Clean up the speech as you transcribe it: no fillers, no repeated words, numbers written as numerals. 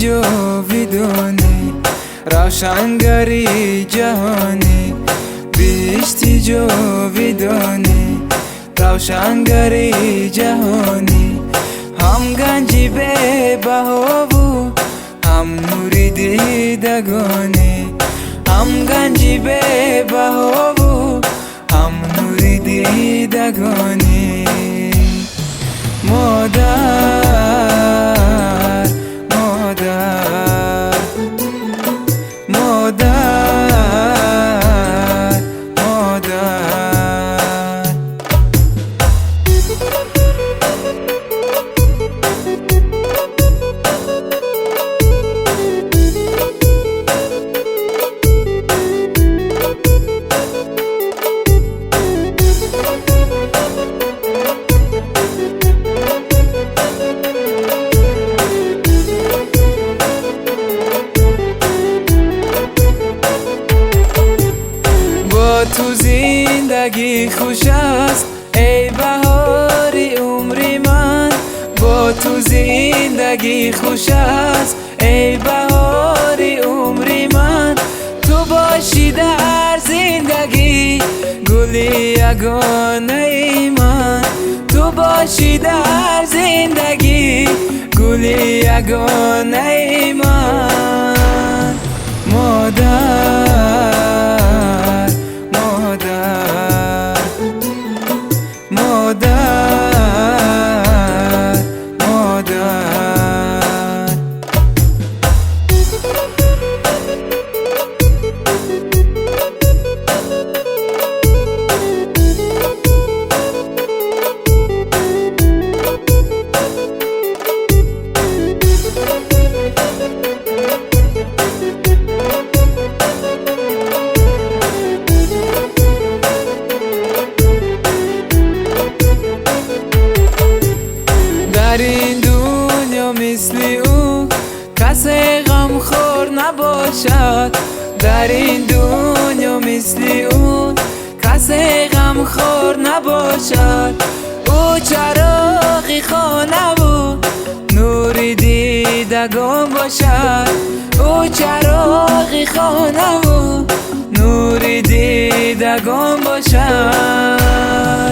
ҷовидонӣ, равшангари ҷаҳонӣ, биҳишти ҷовидонӣ, равшангари ҷаҳонӣ, ҳам ганҷи бебаҳову ҳам нури дидагонӣ, ҳам ганҷи бебаҳову ҳам нури дидагонӣ. Модар, модар, модар, модар. Бо ту зиндагӣ хуш аст, эй баҳори умри ман. Бо ту зиндагӣ хуш аст, эй баҳори умри ман. Ту бошӣ дар зиндагӣ гули ягонаи ман. Ту бошӣ дар зиндагӣ гули ягонаи ман. Модар, модар, модар, модар. Дар ин дунё мисли ӯ касе ғамхор набошад. Дар ин дунё мисли ӯ касе ғамхор набошад. Ӯ чароғи хонаву нури дидагон бошад. Ӯ чароғи хонаву нури дидагон бошад.